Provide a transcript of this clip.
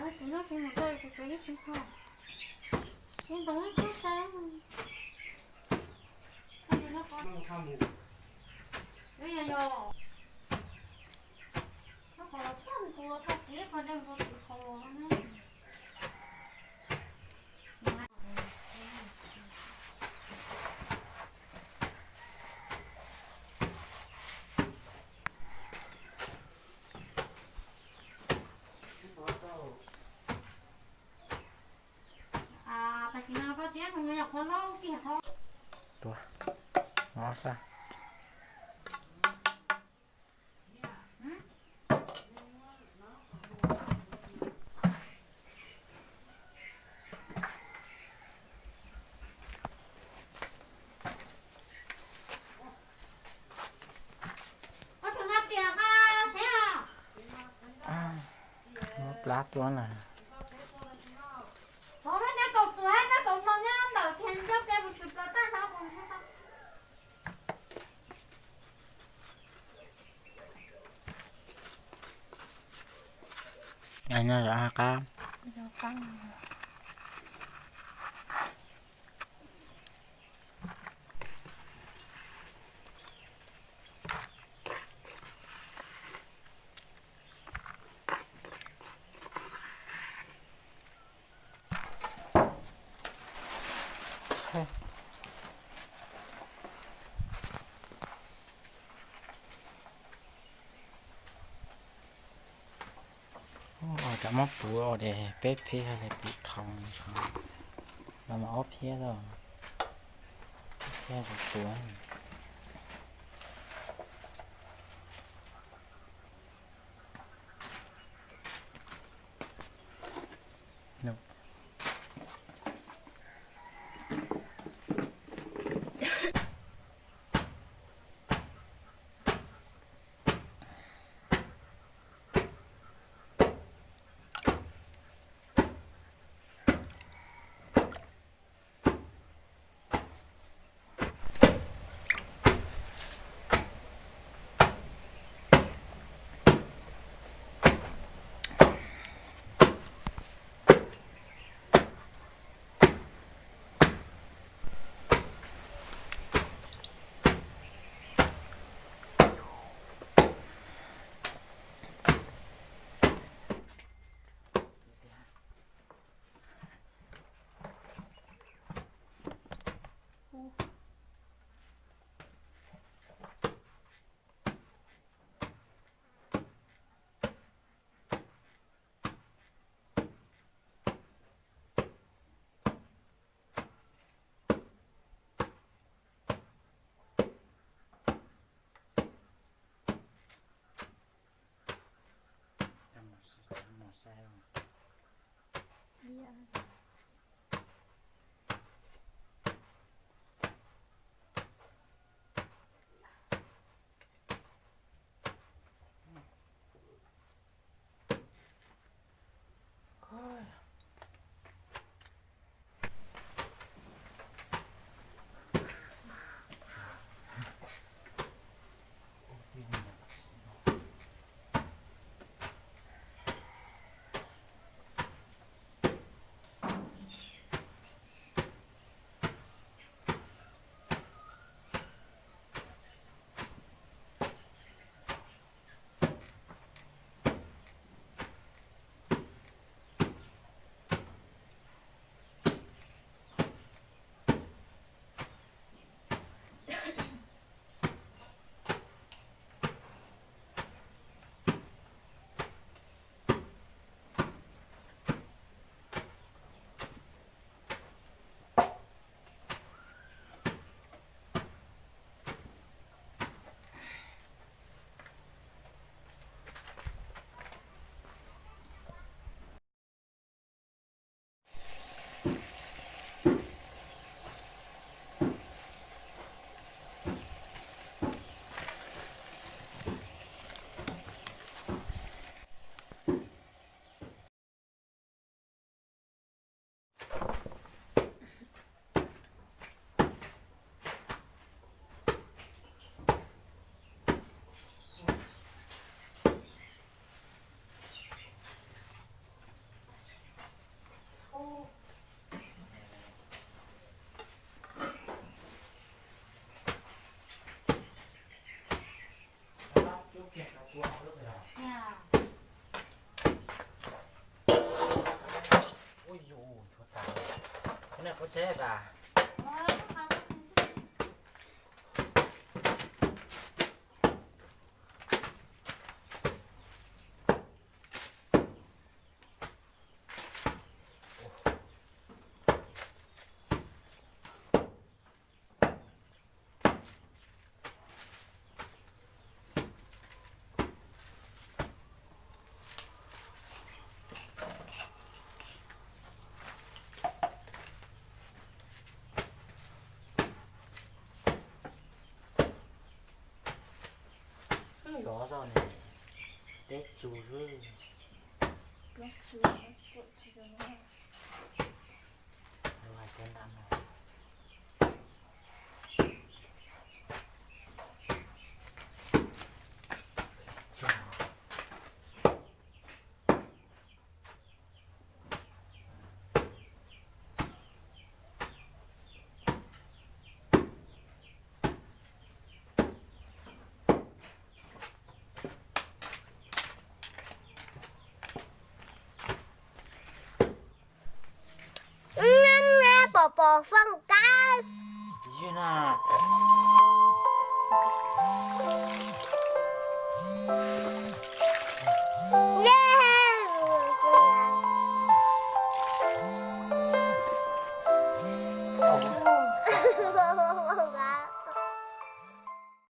Kuv nyob kuv mus tso kuv tsuav ib tug ho. Ib ntoo ib kub saib. Yog, yog. Qhov los coj mus kuv tau kiv qhov de mus rau kuv qhov los na. Tua, no xwb. Muab plab tuaj na. Nyob zoo qab. Ua cas muab puv ua de peb phiab li puv dhau, no mas ob phiab, ob phiab puv. Nej qhov tsheb tas. Yov zoj ne, deb tsus xwb. Pom pom foom kab. Yog na.